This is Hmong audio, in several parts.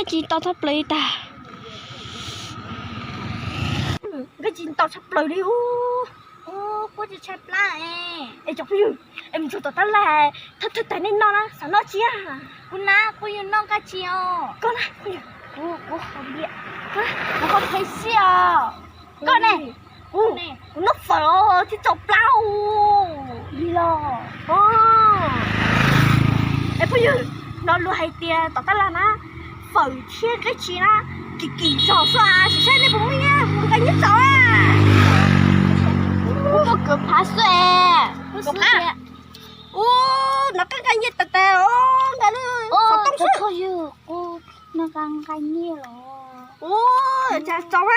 Tsis tau tshaj plaws li tag. Nkaj tsis tau tshaj plaws li ub. Kuv tsis tshaib plab es. Es cov phooj ywg, es mus txog tom tab laj, thawj thawj tais nej noj na, xav noj tsi? Kuv na, kuv yuav noj nkaj tsis os. Koj na, kuv, kuv qhov npias, kuv qhov phev sij os. Koj ne? Kuv noj fawm thiab tsaus plab li los. Es phooj ywg, no luag hais tias tom tab laj na, fawm thiab nkaj tsis na, kim kim zog xwb, saib nej puas muaj nyiaj mus nqa nyiaj tsaus. Muaj kawm phav xwb es. Ub, no koj nqa nyiaj tas tas os, nqa lub xov tooj xwb. Kuv nqa nqa nyiaj los. Ub, cas tsaus,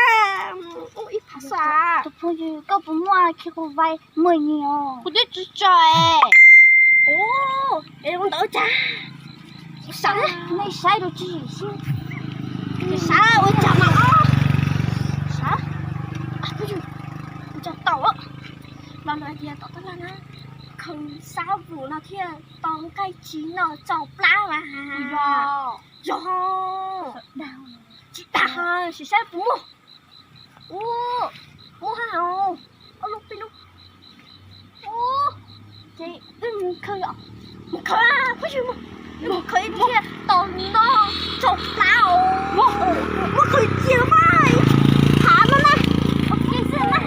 ub, ib phav xwb. Tus phooj ywg, koj puas muaj khi kuv vai muaj nyiaj os? Kuv twb tsis tso es. Ub, es ua ntawd cas? Kuv xav, nej saib rau tsis xwb. Xav ua cas mas os? Xav, kuv tso tau. Los lawv tias tom tab laj na, khaws xab vus no thiaj tau nqaij tsis noj tsaus plab mas. Yog, tsis dag, sim saib puas muaj. Ub, muaj hab, ob lub peb lub. Ub, ces wb mus khaws os. Mus khaws, phooj ywg, mus khaws ib thiaj tau noj tsaus plab os. Muab khaws cia mas, thav no na. Ok xwb na.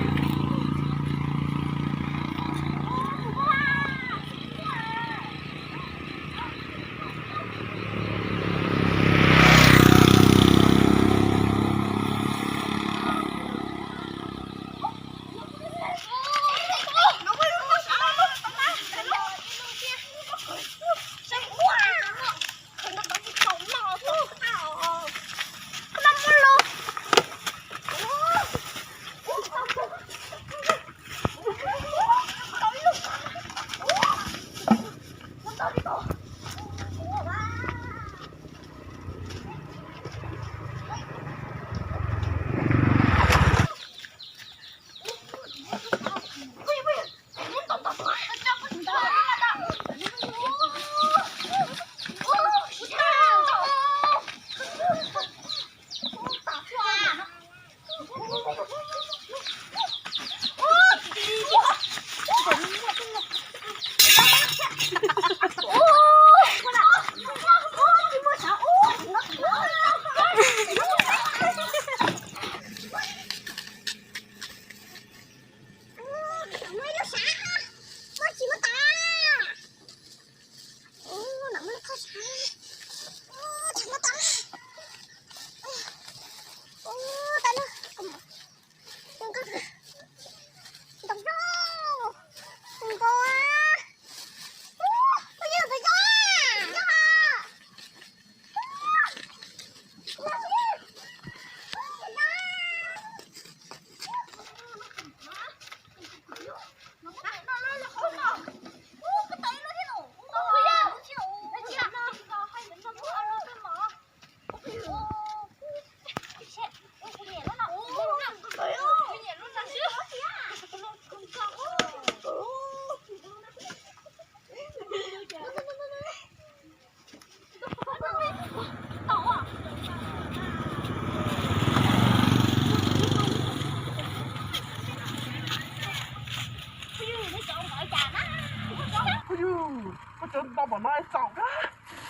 Phooj ywg, koj cov ntau npaum no txaus na.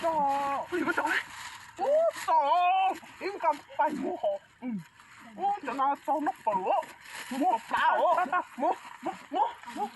Phooj ywg, koj cov, ub, txaus, ib nqa pais mus hauv. Ub, cov no txaus noj fawm os, mus hauv plab os. Mus, mus, mus, mus.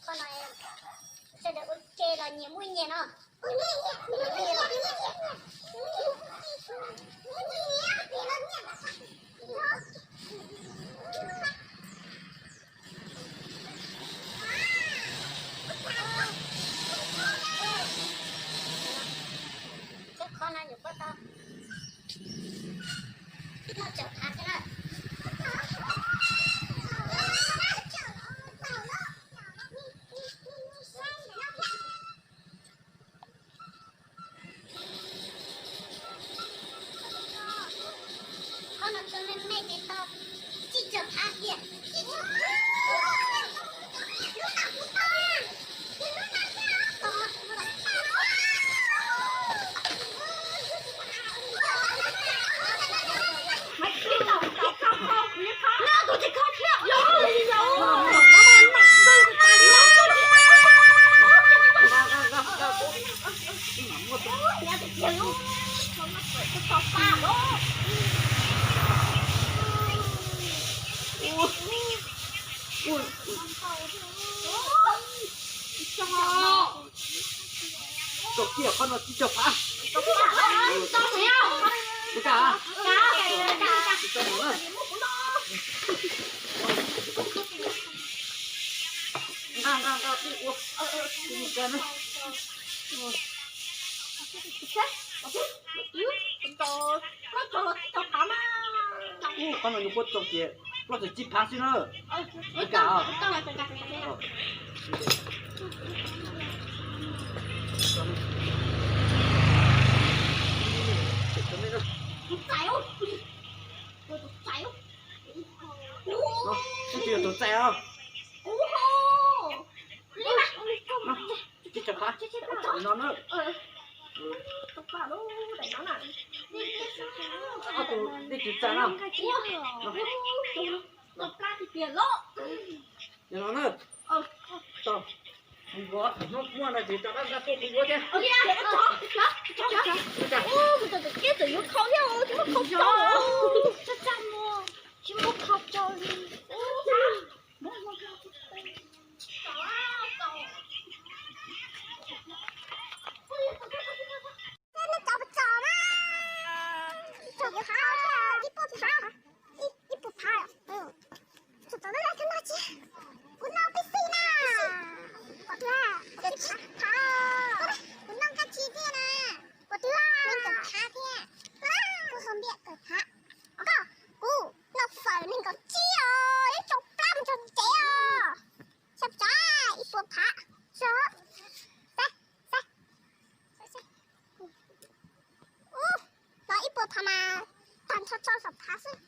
Qhov no sawv daws ua ke los nyias muaj nyias no. Cov qhov no nyuam qhuav tau noj tawm phav xwb na. Qhov no tso me me ces tau tsib caug phav tiag. Tau kiag qhov no tsib caug phav. Nqa nqa nqa, ua ua qhov no nyuam qhuav tau kiag plaub caug tsib phav xwb na. Nqa. Twb tsis yog tus txais os. Tsib caug phav no na. Ob tug twb tsis txais na. Yog no na. Tau. Kuv yuav, muaj no ces rov qab nqa tuaj kuv yuav thiab. Kuv tseem yuav khau thiab, tsis muaj khau rau. Tsis muaj khau rau li. Ib puas phav, ib puas phav. Txog tau lawm, tau noj tsis, kuv noj pib xij na. Pom twg, pom twg, kuv noj kab tsis thiab na. Pom twg, noj kaum phav thiab. Kuv ho npiam kaum phav. Koj, kuv noj fawm nees nkaum tsib os, ib tsoo plab mus txog tsev os. Xyov tsav ib puas phav. Xyov, xav, xav, xav, xav. Ub, los ib puas phav mas tag nrho rau saum phav xwb.